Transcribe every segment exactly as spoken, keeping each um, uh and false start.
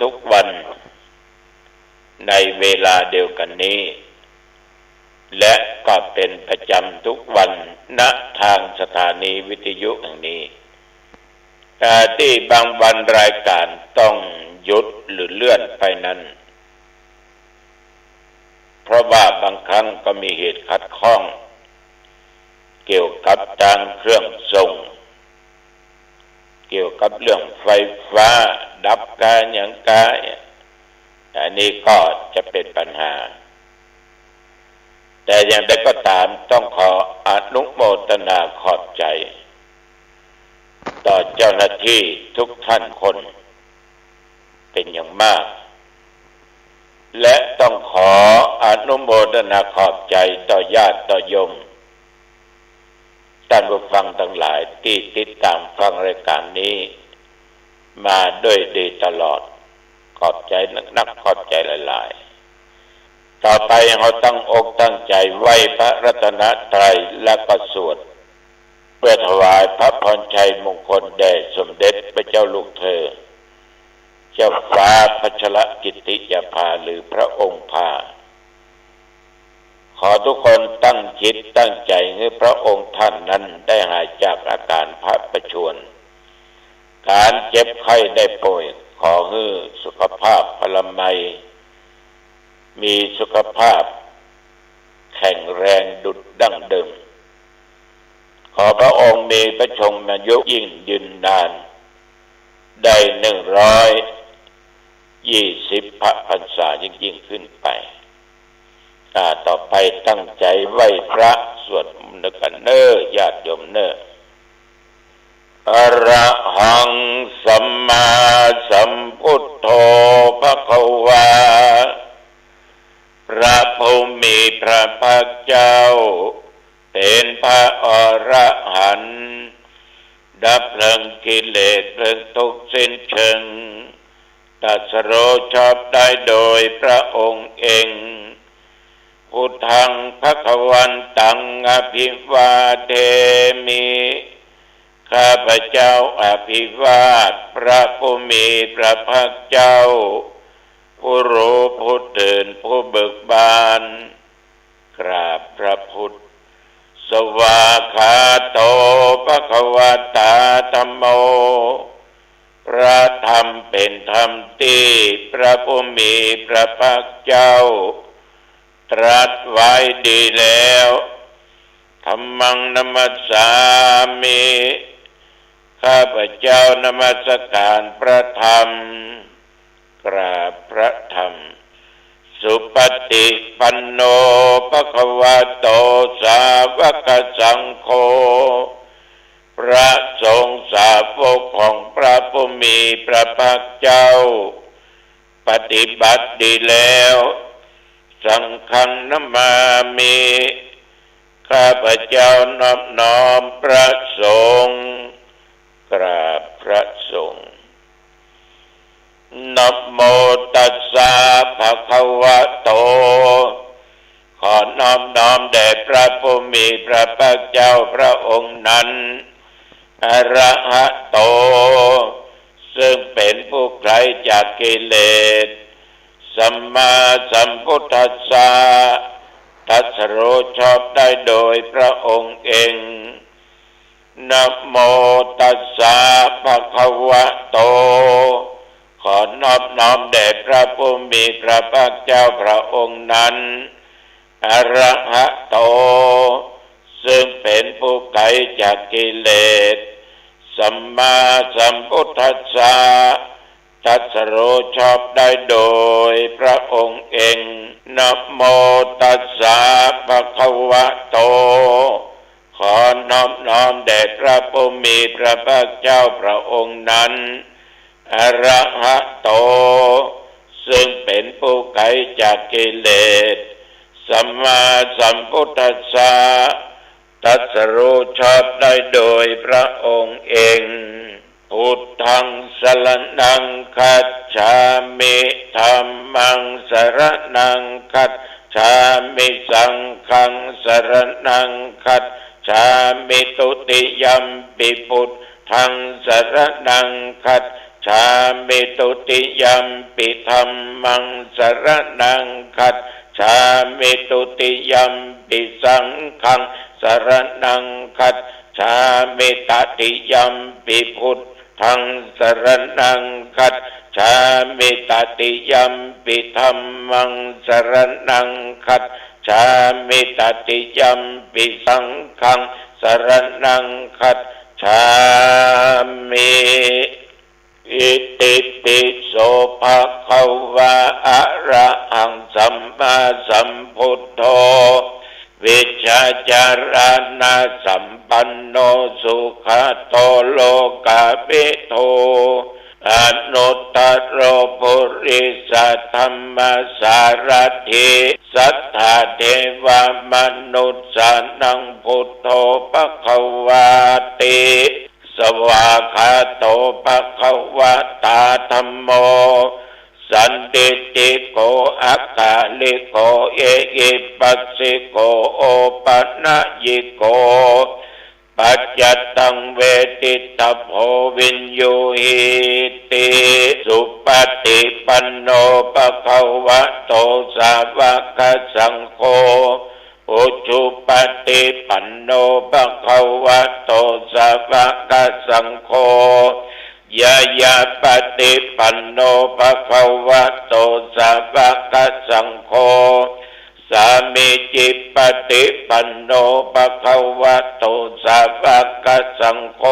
ทุกวันในเวลาเดียวกันนี้ และก็เป็นประจำทุกวัน ณ ทางสถานีวิทยุแห่งนี้ แต่ที่บางวันรายการต้องหยุดหรือเลื่อนไปนั้น เพราะว่าบางครั้งก็มีเหตุขัดข้อง เกี่ยวกับตางเครื่องส่ง เกี่ยวกับเรื่องไฟฟ้าดับกาหยังกา อันนี้ก็จะเป็นปัญหา แต่อย่างใดก็ต๋ามต้องขออนุโมทนาขอบใจ๋ ต่อเจ้าหน้าตี้ทุกท่านคนเป็นอย่างมาก และต้องขออนุโมทนาขอบใจ๋ต่อญาติต่อโยม ต้านผู้ฟังตังหลายตี้ติดต๋ามฟังรายก๋านนี้มาด้วยดีตลอด ขอบใจ๋นักๆ ขอบใจ๋หลายๆ ต่อไปเฮาตั้งอกตั้งใจ๋ไหว้พระรัตนตรัย และก็สวด เพื่อถวายพระพรชัยมงคลแด่สมเด็จพระเจ้าลูกเธอ เจ้าฟ้าพัชรกิติยาภา หรือพระองค์พา ขอทุกคนตั้งจิตตั้งใจ๋หื้อพระองค์ท่านนั้นได้หายจากอาก๋านพระประชวร ก๋านเจ็บไข้ได้ป่วย ขอหื้อสุขภาพพลามัย มีสุขภาพแข็งแรงดุจดั้งเดิม ขอพระองค์มีพระชนมายุยิ่งยืนนาน ได้หนึ่งร้อยยี่สิบพระพรรษายิ่งๆ ขึ้นไป อ่า ต่อไปตั้งใจ๋ไหว้พระสวดมนต์กั๋นเน่อ ญาติโยมเน่อ อะระหังสัมมาสัมพุทโธภะคะวา พระผู้มีพระภาคเจ้า เป๋นพระอรหันต์ ดับเพลิงกิเลสเพลิงทุกข์สิ้นเชิง ตรัสรู้ชอบได้โดยพระองค์เอง พุทธังภะคะวันตังอะภิวาเทมิ ข้าพเจ้าอภิวาทพระผู้มีพระภาคเจ้า ผู้รู้ผู้ตื่นผู้เบิกบาน กราบพระพุทธ สวากขาโตภะคะวะตาธัมโม พระธรรมเป๋นธรรมตี้พระผู้มีพระภาคเจ้า ตรัสไว้ดีแล้ว ธัมมังนะมัสสามิ ข้าพเจ้านมัสการพระธรรม กราบพระธรรม สุปฏิปันโนภะคะวะโตสาวกสังโฆ พระสงฆ์สาวกของพระผู้มีพระภาคเจ้า ปฏิบัติดีแล้ว สังฆังนะมามิ ข้าพเจ้านอบน้อมพระสงฆ์ กราบพระสงฆ์ นะโมตัสสะภะคะวะโต ขอนอบน้อมแด่พระผู้มีพระภาคเจ้าพระองค์นั้น อะระหะโต ซึ่งเป๋นผู้ไกลจากกิเลส สัมมาสัมพุทธัสสะ ตรัสรู้ชอบได้โดยพระองค์เอง นะโมตัสสะภะคะวะโต ขอนอบน้อมแด่พระผู้มีพระภาคเจ้าพระองค์นั้น อะระหะโต ซึ่งเป๋นผู้ไกลจากกิเลส สัมมาสัมพุทธัสสะ ตรัสรู้ชอบได้โดยพระองค์เอง นะโมตัสสะภะคะวะโต ขอนอบน้อมแด่พระผู้มีพระภาคเจ้าพระองค์นั้น อะระหะโต ซึ่งเป๋นผู้ไกลจากกิเลส สัมมาสัมพุทธัสสะ ตรัสรู้ชอบได้โดยพระองค์เอง พุทธังสรณังคัจฉามิ ธัมมังสรณังคัจฉามิ สังฆังสรณังคัจฉามิ ทุติยัมปิพุทธังสรณังคัจ จฉามิ ทุติยัมปิ ธัมมัง สะระณัง คัจฉามิ ทุติยัมปิ สังฆัง สะระณัง คัจฉามิ ตติยัมปิ พุทธัง สะระณัง คัจฉามิ ตติยัมปิ ธัมมัง สะระณัง คัจฉามิ ตติยัมปิ สังฆัง สะระณัง คัจฉามิ อิติปิโสภะคะวะ อะระหังสัมมาสัมพุทโธ วิชชาจารณสัมปันโน สุขะโต โลกะวิทู อนุตตะโร ปุริสะธัมมะสารถิ สัตถาเทวะมนุสสานัง พุทโธภะคะวาติ สวากขาโตภะคะวะตา ธัมโม สันทิฏฐิโก อะกาลิโก เอหิปัสสิโก โอปะนะยิโก ปัจจัตตัง เวทิตถะโพ วิญญูหีติ สุปะฏิปันโนภะคะวะโต สาวะกะสังโฆ อุจุปะฏิปันโนภะคะวะโต สาวะกะสังโฆ ญาณาปะฏิปันโนภะคะวะโต สาวะกะสังโฆ สามีจิปะฏิปันโนภะคะวะโต สาวะกะสังโฆ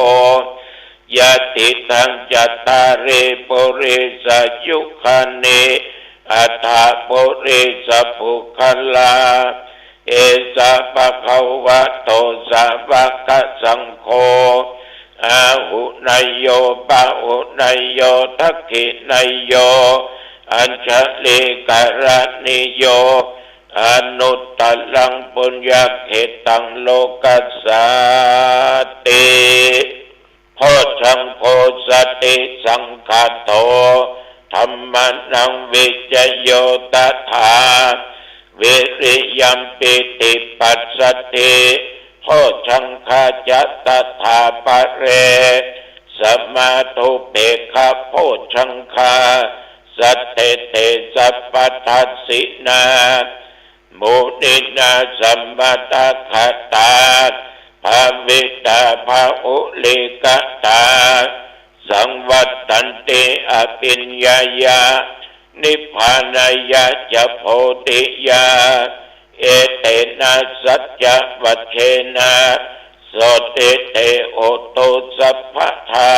ยะติตัง จัตตาริ ปุริสะยุคานิ อัตถะ ปุริสะปุคคลา เอสะภะคะวะโต สาวะกะสังโฆ อาหุเนยโย ปะหุเนยโย ทักขิเนยโย อัญชลีกะรณีโย อนุตตะรัง ปุญญะเขตตัง โลกัสสาติ โพชฌังโค สติสังคาโต ธัมมานัง วิจโย ตถา วิริยัม ปีติปัสสัทธิ โพชฌังคาจะ ตถาปะเร สมาธุปเปกขะโพชฌังคา สัตเต เต สัพพะทัสสินา มุนินา สมะตะกะตา ภาวิตา บาหุลีกะตา สังวัตตันติ อภิญญายะ นิพพานายะจะ โพธิยา เอเตนะ สัจจะวัจเจนะ โสตติ เต โหตุ สัพพะทา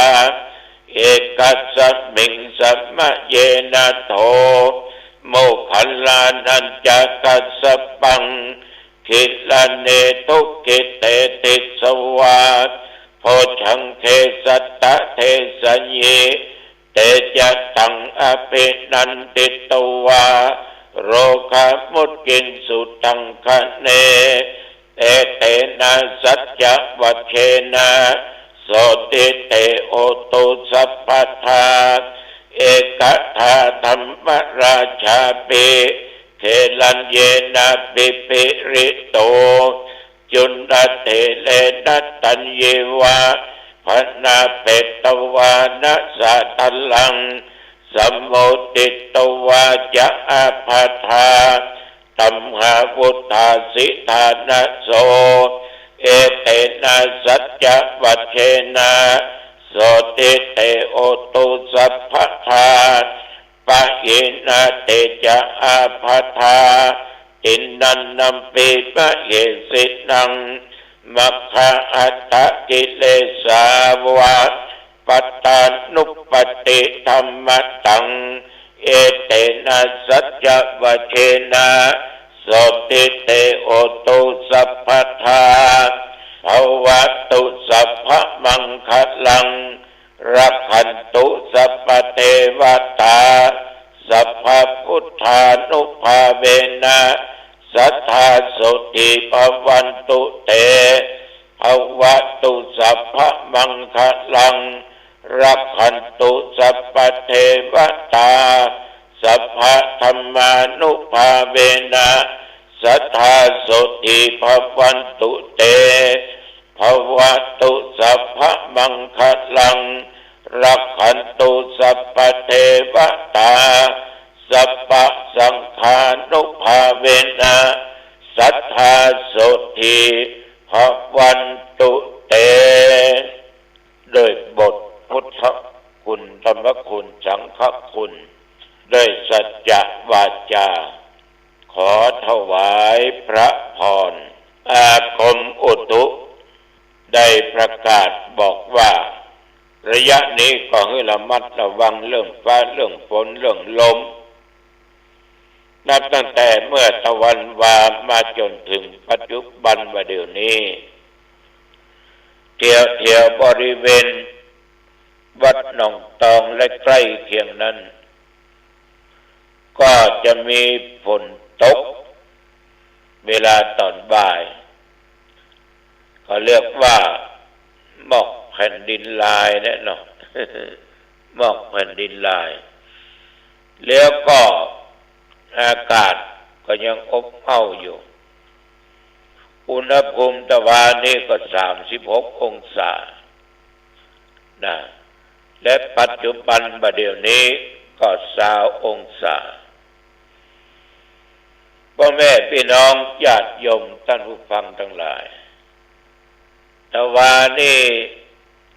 เอกัสสะมิง สะมะเยนะ โถ โมคคัลลานัญจะกัสสะปัง กิลาเน ทุกขิเต ติสสะวา โพชฌังเก สัตตะเทสะยิ เตจะตัง อภินันทิตวา โรคามุจจินสุทังคะเน เอเตนะ สัจจะวัจเจนะ โสตติ เต โหตุ สัพพะทา เอกทา ธัมมะราชาปิ เกลัญเยนะ ปิปิริโต จุลเทเรนะ ตัญญิวะ พนาเปตวานะ สาทะลัง สัมโมทิตวาจะ อาภาธา ตัมหาวุฏฐาสิทานะโส เอเตนะ สัจจะวัจเจนะ โสตติ เต โหตุ สัพพะทา ปะหินา เตจะ อาภาธา ติณันนัมปิ มะเหสินัง มัคคะอัตถะกิเลสาวะ ปัตตานุปัตติธัมมะตัง เอเตนะ สัจจะวัจเจนะ โสตติ เต โหตุ สัพพะทา ภะวะตุ สัพพะมังคะลัง รักขันตุ สัพพะเทวะตา สัพพะพุทธานุภาเวนะ สัตถา โสตถี ภะวันตุ เต ภะวะตุ สัพพะมังคะลัง รักขันตุ สัพพะเทวะตา สัพพะธัมมานุภาเวนะ สัตถา โสตถี ภะวันตุ เต ภะวะตุ สัพพะมังคะลัง รักขันตุสัพพะเทวะตา สัพพะสังฆานุภาเวนะ สัตถาโสตถีภะวันตุเต ด้วยบทพุทธคุณ ธรรมคุณ สังฆคุณ ด้วยสัจจะวาจา ขอถวายพระพร อาคมอุตุได้ประกาศบอกว่า ระยะนี้ก็หื้อระมัดระวังเรื่องฟ้าเรื่องฝนเรื่องลม นับตั้งแต่เมื่อตะวันวามาจ๋นถึงปัจจุบันว่าเดี๋ยวนี้ แถวๆ บริเวณวัดหนองตองและใกล้เคียงนั้น ก็จะมีฝนตก เวลาต๋อนบ่าย ก็เรียกว่าหมอกแผ่นดินลายเนี่ยเนาะ หมอกแผ่นดินลาย แล้วก็อากาศก็ยังอบอ้าวอยู่ อุณหภูมิตะวานี้ก็สามสิบหกองศานะ และปัจจุบันบ่าเดี่ยวนี้ก็ซาวองศา ป้อแม่ปี้น้องญาติโยมต้านผู้ฟังตังหลาย ตะวานี้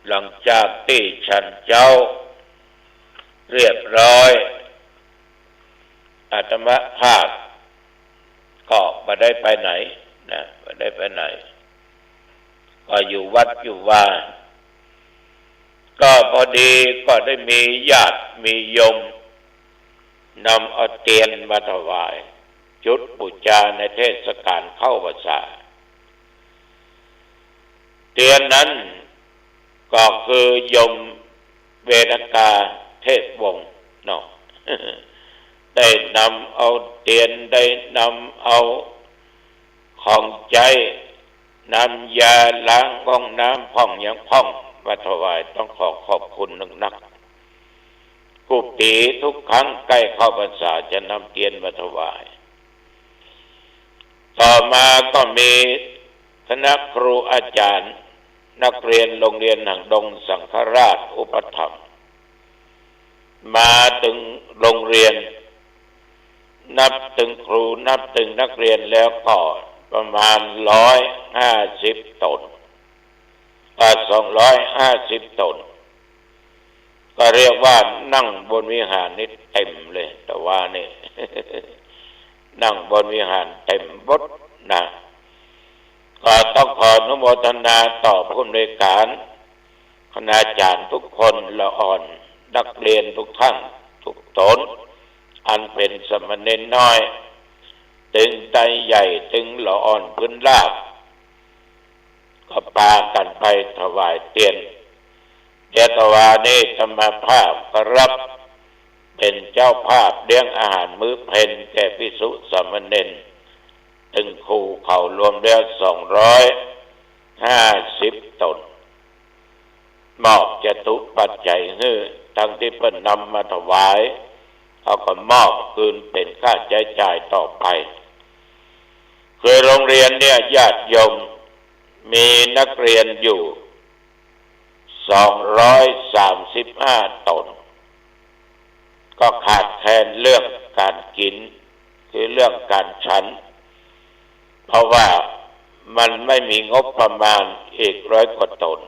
หลังจากตี้ฉันเจ๊าเรียบร้อย อาตมาภาพก็บ่ได้ไปไหนนะ บ่ได้ไปไหน ก็อยู่วัดอยู่วา ก็พอดีก็ได้มีญาติมีโยมนำเอาเตียนมาถวาย จุดปู๋จาในเทศกาลเข้าพรรษา เตียนนั้นก็คือโยมเวรกาเทพวงศ์เนาะ ได้นำเอาเตียน ได้นำเอาของใจ๊ น้ำยาล้างห้องน้ำพ่องหยังพ่องมาถวาย ต้องขอขอบคุณนักๆ กู้ปี๋ทุกครั้งใก้เข้าพรรษาจะนำเตียนมาถวาย ต่อมาก็มีคณะครูอาจ๋ารย์ นักเรียนโรงเรียนหางดงสังฆราชอุปถัมภ์ มาตึงโรงเรียน นับตึงครู นับตึงนักเรียนแล้วก็ประมาณร้อยห้าสิบต๋น อ่า สองร้อยห้าสิบต๋น ก็เรียกว่านั่งบนวิหารนี่เต็มเลย ตะวานี้ นั่งบนวิหารเต็มหมดนะ ก็ต้องขออนุโมทนาต่อผู้อำนวยการ คณาจ๋ารย์ทุกคน ละอ่อน นักเรียนทุกท่านทุกต๋น อันเป๋นสามเณรน้อย ตึงไตใหญ่ ตึงละอ่อนพื้นราบ ก็ปากั๋นไปถวายเตียน เตียนตะวานี้อาตมาภาพก็รับเป๋นเจ้าภาพเลี้ยงอาหารมื้อเพลแก่ภิกษุสามเณร ตึงครูเขารวมแล้วสองร้อยห้าสิบต๋น มอบจตุปัจจัยหื้อ ตังตี้เปิ้นนำมาถวาย เขาก็มอบคืนเป๋นค่าใจ๊จ่ายต่อไป คือโรงเรียนเนี่ยญาติโยมมีนักเรียนอยู่สองร้อยสามสิบห้าต๋น ก็ขาดแคลนเรื่องก๋านกิ๋น คือเรื่องก๋านฉัน เพราะว่ามันไม่มีงบประมาณอีกร้อยกว่าต๋น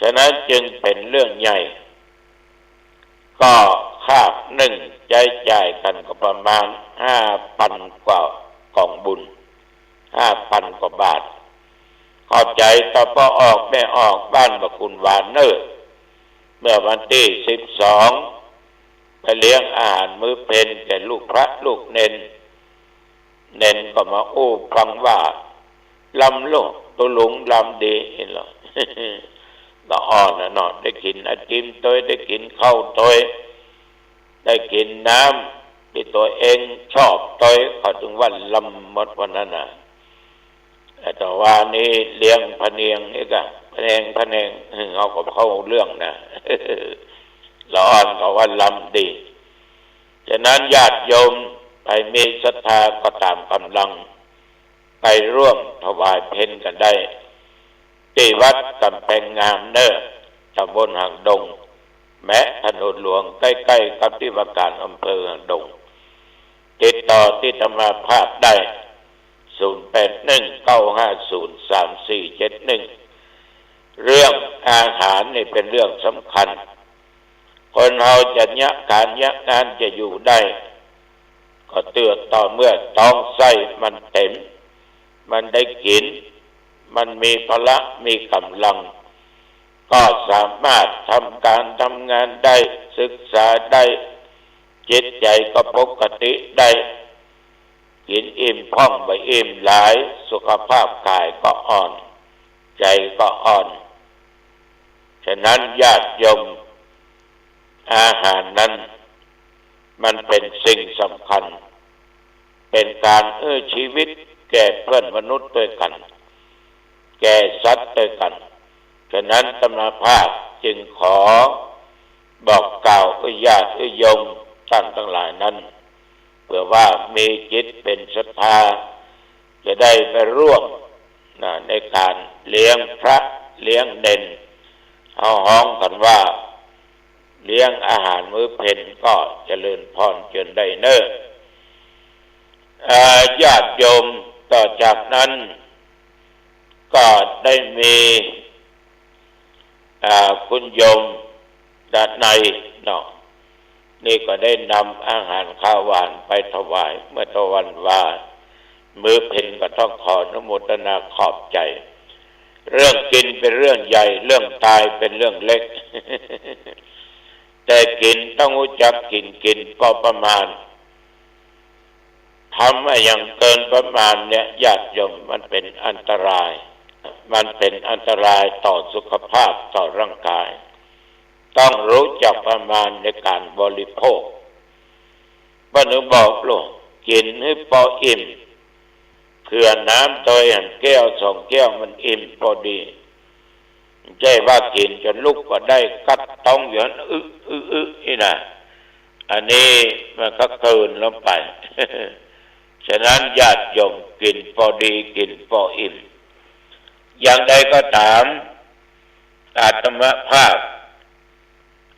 ฉะนั้นจึงเป๋นเรื่องใหญ่ ก็คาบนึ่งใจ๊จ่ายกั๋นก็ประมาณห้าปันกว่ากองบุญ ห้าปันกว่าบาท ขอบใจ๋ต่อป้อออกแม่ออกบ้านบ่าขุนหวานเน่อ เมื่อวันตี้สิบสอง ไปเลี้ยงอาหารมื้อเพลแก่ลูกพระลูกเณร เณรก็มาอู้ฟังว่า ลำลูกตุ๊ลุงลำดี เห็นเหรอ ละอ่อนน่ะเนาะ ได้กิ๋นไอติมตวย ได้กิ๋นข้าวตวย ได้กิ๋นน้ำตี้ตั๋วเองชอบตวย เขาจึงว่าลำหมดวันนั้นน่ะ แต่ตะวานี้เลี้ยงพะเนียงนี่กะ พะแนง พะแนง เฮาก็เข้าเรื่องนะ ละอ่อนเขาว่าลำดี ฉะนั้นญาติโยมใผมีศรัทธาก็ต๋ามก๋ำลัง ไปร่วมถวายเพลกั๋นได้ ตี้วัดก๋ำแปงงามเน่อ ตำบลหางดง แมะถนนหลวง ใก้ๆ กับตี้ว่าการอำเภอหางดง ติดต่อตี้อาตมาภาพได้ ศูนย์แปดหนึ่ง เก้าห้าศูนย์ สามสี่เจ็ดหนึ่ง เรื่องอาหารนี่เป๋นเรื่องสำคัญ คนเฮาจะเยียะก๋านเยียะงานจะอยู่ได้ ก็เตื้อต่อเมื่อต๊องไส้มันเต็ม มันได้กิ๋น มันมีพละ มีก๋ำลัง ก็สามารถทำก๋านทำงานได้ ศึกษาได้ จิตใจ๋ก็ปกติได้ กิ๋นอิ่มพ่องบ่อิ่มหลาย สุขภาพก๋ายก็อ่อน ใจ๋ก็อ่อน ฉะนั้นญาติโยม อาหารนั้นมันเป๋นสิ่งสำคัญ เป๋นก๋านอื้อชีวิตแก่เปื้อนมนุษย์ตวยกั๋น แก่สัตว์ตวยกั๋น ฉะนั้นอาตมาภาพจึงขอบอกกล่าวอื้อญาติอื้อโยมต้านตังหลายนั้น เปื้อว่ามีจิตเป๋นศรัทธา จะได้ไปร่วม นะ ในก๋านเลี้ยงพระเลี้ยงเณร เฮาฮ้องกั๋นว่าเลี้ยงอาหารมื้อเพ็ญ ก็เจริญพรเจิญได้เน้อ เอ่อ ญาติโยม ต่อจากนั้นก็ได้มี อ่า คุณโยมดนัยเนาะ นี่ก็ได้นำอาหารคาวหวานไปถวาย เมื่อตะวันวา มื้อเพ็ญก็ต้องขออนุโมทนาขอบใจ๋ เรื่องกิ๋นเป๋นเรื่องใหญ่ เรื่องตายเป๋นเรื่องเล็ก แต่กิ๋นต้องฮู้จักกิ๋น กิ๋นปอประมาณ ทำอะหยังเกินประมาณเนี่ย ญาติโยม มันเป๋นอันตราย มันเป๋นอันตรายต่อสุขภาพ ต่อร่างกาย ต้องฮู้จักประมาณในก๋านบริโภค เปิ้นถึงบอกลูก กิ๋นหื้อปออิ่ม เผื่อน้ำตวยหั้นแก้วสองแก้วมันอิ่มปอดี บ่ใจ้ว่ากิ๋นจ๋นลุกบ่ได้ กั๊ดต๊องอยู่หั้น อึ อึ อึ อี้นะ อันนี้มันก็เกินลงไป ฉะนั้นญาติโยม กิ๋นปอดี กิ๋นปออิ่ม อย่างใดก็ต๋าม อาตมาภาพ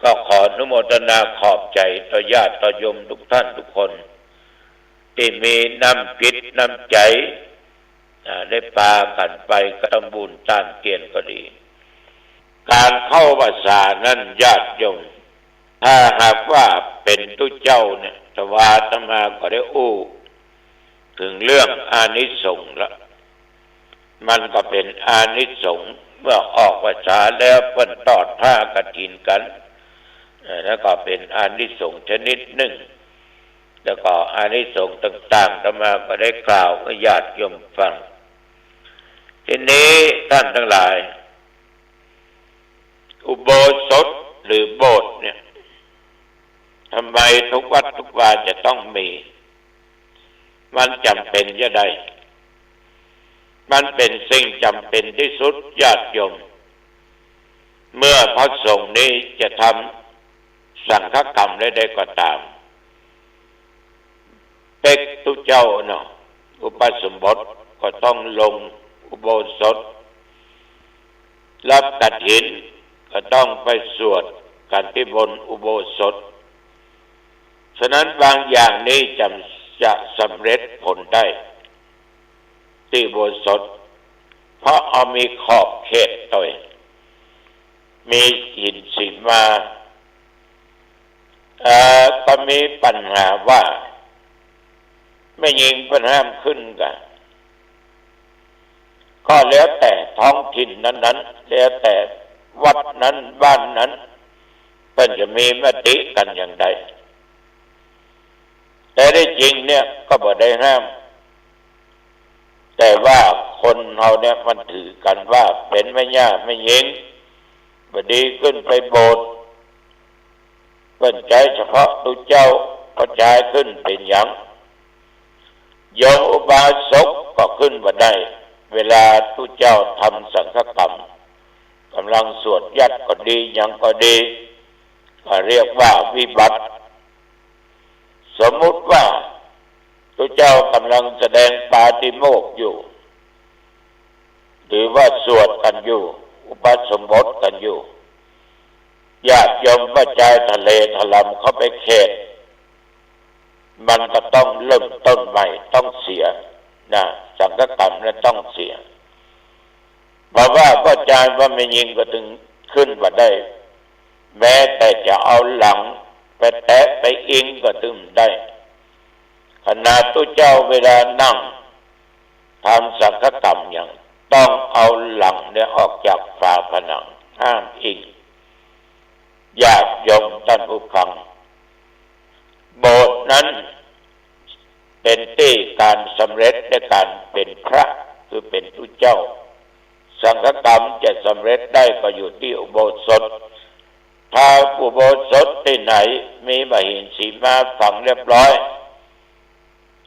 ก็ขออนุโมทนาขอบใจ๋ต่อญาติต่อโยมทุกท่านทุกคน ตี้มีน้ำจิตน้ำใจ๋ อ่า ได้ปากั๋นไปกระทำบุญต้านเตียนก็ดี ก๋านเข้าพรรษานั้นญาติโยม ถ้าหากว่าเป๋นตุ๊เจ้าเนี่ย ตะวาอาตมาก็ได้อู้ เถิงเรื่องอานิสงส์ละ มันก็เป๋นอานิสงส์ เมื่อออกพรรษาแล้วเปิ้นตอดผ้ากฐินกั๋น เอ่อ แล้วก็เป๋นอานิสงส์ชนิดนึ่ง แล้วก็อานิสงส์ต่างๆ อาตมาก็ได้กล่าวหื้อญาติโยมฟัง ทีนี้ต้านตังหลาย อุโบสถหรือโบสถ์เนี่ย ทำไมทุกวัดทุกวาจะต้องมี มันจ๋ำเป๋นจะใด มันเป๋นสิ่งจ๋ำเป๋นตี้สุด ญาติโยม เมื่อพระสงฆ์นี้จะทำสังฆกรรมใดๆ ก็ต๋าม เป๊กตุ๊เจ้าเนาะ อุปสมบทก็ต้องลงอุโบสถ รับกฐินก็ต้องไปสวดกั๋นตี้บนอุโบสถ ฉะนั้นบางอย่างนี้จ๋ำจะสำเร็จผลได้ตี้อุโบสถ เพราะเฮามีขอบเขตตวย มีศีลสีมา เอ่อ ก็มีปัญหาว่า แม่ญิงเปิ้นห้ามขึ้นกา ก็แล้วแต่ท้องถิ่นนั้นๆ แล้วแต่วัดนั้นบ้านนั้น เปิ้นจะมีมติกั๋นอย่างใด แต่ตี้จริงเนี่ยก็บ่ได้ห้าม แต่ว่าคนเฮาเนี่ยมันถือกั๋นว่าเป๋นแม่ย่าแม่ญิง บ่ดีขึ้นไปโบสถ์ เปิ้นใจ๊เฉพาะตุ๊เจ้า ผู้จายขึ้นเป๋นหยัง โยมอุบาสกก็ขึ้นบ่ได้ เวลาตุ๊เจ้าทำสังฆกรรม ก่ำลังสวดยัตติก็ดี หยังก็ดี ก็เรียกว่าวิบัติ สมมุติว่าตุ๊เจ้าก่ำลังแสดงปาติโมกข์อยู่ หรือว่าสวดกั๋นอยู่ อุปสมบทกั๋นอยู่ ญาติโยมป้อจายทะเลทะลำเข้าไปเขต มันก็ต้องเริ่มต้นใหม่ ต้องเสียนะ สังฆกรรมนั้นต้องเสีย บ่ว่าป้อจายว่าแม่ญิงก็ตึงขึ้นบ่ได้ แม้แต่จะเอาหลังไปแตะไปอิงก็ตึงบ่ได้ ขนาดตุ๊เจ้าเวลานั่งทำสังฆกรรมยังต้องเอาหลังเนี่ยออกจากฝาผนัง ห้ามอิง ญาติโยมต้านผู้ฟัง โบสถ์นั้นเป๋นตี้ก๋านสำเร็จในก๋านเป๋นพระ คือเป๋นตุ๊เจ้า สังฆกรรมจะสำเร็จได้ก็อยู่ตี้อุโบสถ ถ้าอุโบสถตี้ไหนมีบ่าหินสีมาฝังเรียบร้อย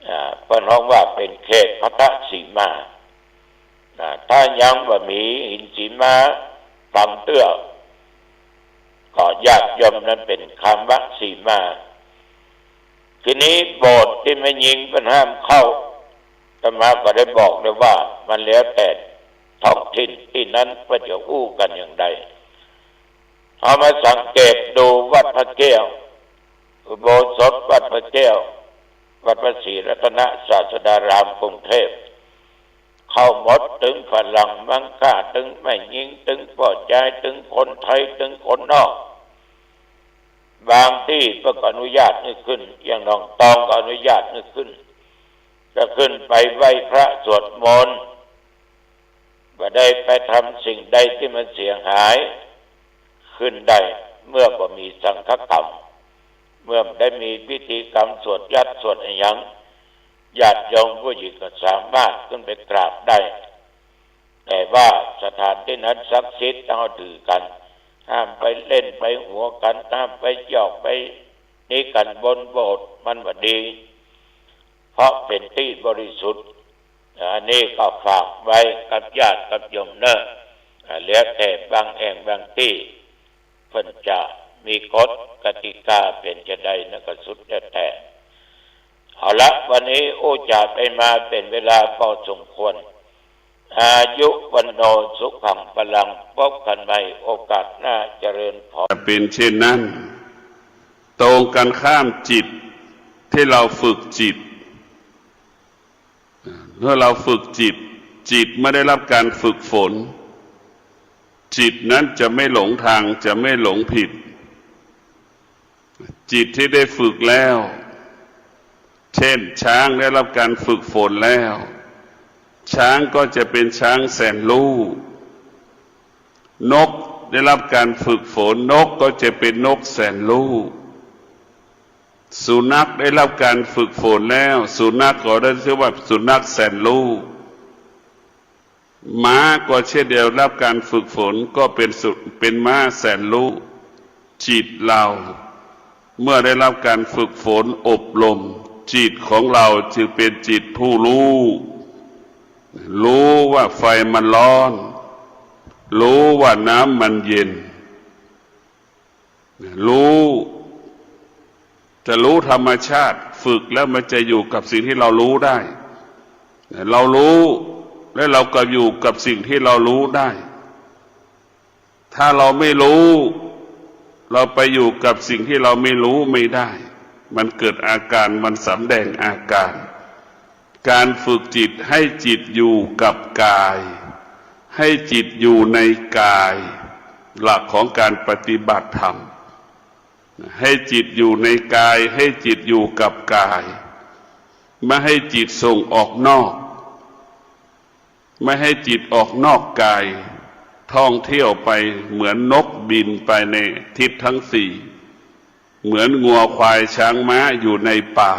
อ่า เปิ้นฮ้องว่าเป๋นเคปพัทธสีมา อ่า ถ้ายังบ่มีหินสีมาฝังเตื้อ ก็ญาติโยมนั้นเป๋นคามสีมา ทีนี้โบสถ์ตี้แม่ญิงเปิ้นห้ามเข้า อาตมาก็ได้บอกแล้วว่ามันแล้วแต่ท้องถิ่นตี้นั้นเปิ้นจะอู้กั๋นอย่างใด เอามาสังเกตดูวัดพระแก้ว อุโบสถวัดพระแก้ว วัดพระศรีรัตนศาสดารามกรุงเทพฯ เข้าหมด ตึงฝรั่งมังค่า ตึงแม่ญิง ตึงป้อจาย ตึงคนไทย ตึงคนนอก บางตี้เปิ้นก็อนุญาตหื้อขึ้น อย่างหนองตองก็อนุญาตหื้อขึ้น จะขึ้นไปไหว้พระสวดมนต์ บ่ได้ไปทำสิ่งใดตี้มันเสียหาย ขึ้นได้เมื่อบ่มีสังฆกรรม เมื่อบ่ได้มีพิธีกรรมสวดยัตสวดอะหยัง ญาติโยมผู้หญิงก็สามารถขึ้นไปกราบได้ แต่ว่าสถานตี้นั้นศักดิ์สิทธิ์ต้องเอาถือกั๋น ห้ามไปเล่นไปหัวกั๋น ห้ามไปหยอกไปนี่กั๋นบนโบสถ์ มันบ่ดี เพราะเป๋นตี้บริสุทธิ์ อันนี้ก็ฝากไว้กับญาติกับโยมเน่อ อ่า แล้วแต่บางแห่งบางตี้ เปิ้นจะมีกฎกติกาเป๋นจาใดนั้นก็สุดแล้วแต่ เอาละ วันนี้อู้จ๋าไปมาเป๋นเวลาพอสมควร อายุ วัณโณ สุขัง พลัง พบกั๋นใหม่โอกาสหน้า เจริญพร จะเป๋นเช่นนั้น ตรงกั๋นข้ามจิต ตี้เฮาฝึกจิต เมื่อเฮาฝึกจิต จิตเมื่อได้ฮับก๋านฝึกฝน จิตนั้นจะไม่หลงทาง จะไม่หลงผิด จิตตี้ได้ฝึกแล้ว เช่น ช้างได้ฮับก๋านฝึกฝนแล้ว ช้างก็จะเป๋นช้างแสนรู้ นกได้ฮับก๋านฝึกฝน นกก็จะเป๋นนกแสนรู้ สุนัขได้ฮับก๋านฝึกฝนแล้ว สุนัขก็ได้ชื่อว่าสุนัขแสนรู้ ม้าก็เช่นเดียว ฮับก๋านฝึกฝน ก็เป๋นสุ เป๋นม้าแสนรู้ จิตเฮา เมื่อได้ฮับก๋านฝึกฝนอบรม จิตของเฮาจึงเป๋นจิตผู้ฮู้ ฮู้ว่าไฟมันฮ้อน ฮู้ว่าน้ำมันเย็น ฮู้ จะฮู้ธรรมชาติ ฝึกแล้วมันจะอยู่กับสิ่งที่เฮาฮู้ได้ เฮาฮู้ แล้วเฮาก็อยู่กับสิ่งที่เฮาฮู้ได้ ถ้าเฮาไม่ฮู้ เฮาไปอยู่กับสิ่งที่เฮาไม่ฮู้ไม่ได้ มันเกิดอาก๋าน มันสำแดงอาก๋าน ก๋านฝึกจิตให้จิตอยู่กับกาย ให้จิตอยู่ในกาย หลักของก๋านปฏิบัติธรรม ให้จิตอยู่ในกาย ให้จิตอยู่กับกาย ไม่ให้จิตส่งออกนอก ไม่ให้จิตออกนอกกาย ท่องเที่ยวไปเหมือนนกบินไปในทิศทั้งสี่ เหมือนงัวควายช้างม้าอยู่ในป่า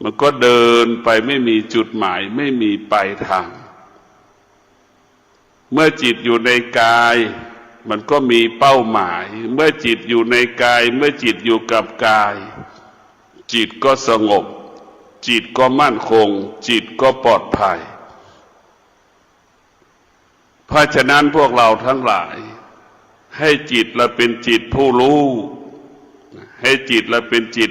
มันก็เดินไปไม่มีจุดหมาย ไม่มีปลายทาง เมื่อจิตอยู่ในกาย มันก็มีเป้าหมาย เมื่อจิตอยู่ในกาย เมื่อจิตอยู่กับกาย จิตก็สงบ จิตก็มั่นคง จิตก็ปลอดภัย เพราะฉะนั้นพวกเราทั้งหลาย ให้จิตเฮาเป๋นจิตผู้ฮู้ ให้จิตเฮาเป๋นจิต